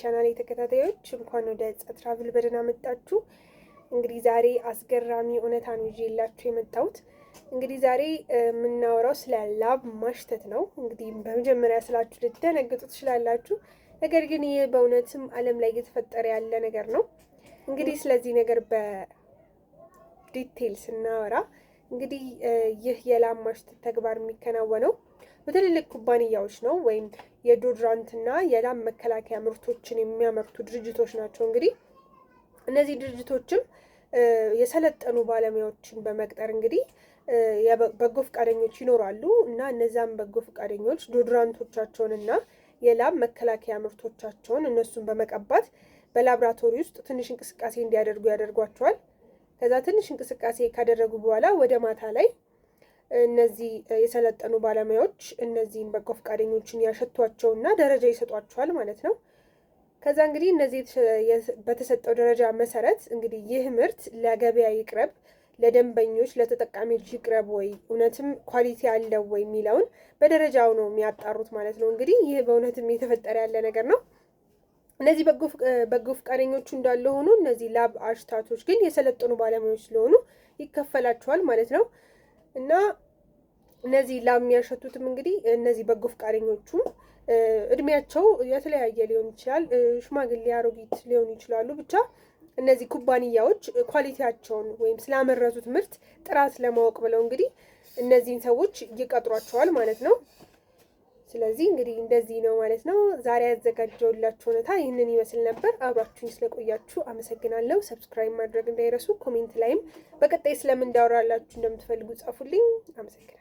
የቻናሌ ተከታታዮች፣ እንኳን ወደ ጸ ትራቭል በደህና መጣችሁ። እንግዲህ ዛሬ አስገራሚ እውነታ ነው ይዤላችሁ የመጣሁት። እንግዲህ ዛሬ የምናወራው ስለ ላብ ማሽተት ነው። እንግዲህ በመጀመሪያ ስላችሁ ልትደነግጡ ትችላላችሁ። ነገር ግን ይህ በእውነትም ዓለም ላይ እየተፈጠረ ያለ ነገር ነው። እንግዲህ ስለዚህ ነገር በ detail ስናወራ እንግዲህ ይህ የላብ ማሽተት ተግባር የሚከናወነው በትልልቅ ኩባንያዎች ነው፣ ወይም የ deodorant ና የላብ መከላከያ ምርቶችን የሚያመርቱ ድርጅቶች ናቸው። እንግዲህ እነዚህ ድርጅቶችም የሰለጠኑ ባለሙያዎችን በመቅጠር እንግዲህ በጎ ፈቃደኞች ይኖራሉ እና እነዛም በጎ ፈቃደኞች deodorant ኦቻቸውን እና የላብ መከላከያ ምርቶቻቸውን እነሱን በመቀባት በላብራቶሪ ውስጥ ትንሽ እንቅስቃሴ እንዲያደርጉ ያደርጓቸዋል። ከዛ ትንሽ እንቅስቃሴ ካደረጉ በኋላ ወደ ማታ ላይ እነዚህ የሰለጠኑ ባለሙያዎች እነዚህን በጎ ፈቃደኞችን ያሸቷቸውና ደረጃ ይሰጧቸዋል ማለት ነው። ከዛ እንግዲህ እነዚህ በተሰጠው ደረጃ መሰረት እንግዲህ ይህ ምርት ለገበያ ይቅረብ፣ ለደንበኞች ለተጠቃሚዎች ይቅረብ ወይ፣ እውነትም quality አለው ወይ የሚለውን በደረጃው ነው የሚያጣሩት ማለት ነው። እንግዲህ ይህ በእውነትም የተፈጠረ ያለ ነገር ነው። እነዚህ በጎ ፈቃደኞቹ እንዳለ ሆኑ እነዚህ ላብ አሽታቾች ግን የሰለጠኑ ባለሙያዎች ስለሆኑ ይከፈላቸዋል ማለት ነው። እና እነዚህ ላብ የሚያሸቱትም እንግዲህ እነዚህ በጎ ፈቃደኞቹም እድሜያቸው የተለያየ ሊሆን ይችላል። ሽማግሌ፣ አሮጊት ሊሆኑ ይችላሉ። ብቻ እነዚህ ኩባንያዎች quality ያቸውን ወይም ስላመረቱት ምርት ጥራት ለማወቅ ብለው እንግዲህ እነዚህን ሰዎች ይቀጥሯቸዋል ማለት ነው። ስለዚህ እንግዲህ እንደዚህ ነው ማለት ነው። ዛሬ ያዘጋጀሁላችሁ እውነታ ይህንን ይመስል ነበር። አብራችሁኝ ስለቆያችሁ አመሰግናለሁ። Subscribe ማድረግ እንዳይረሱ፣ comment ላይም በቀጣይ ስለምን እንዳወራላችሁ እንደምትፈልጉ ጻፉልኝ። አመሰግናለሁ።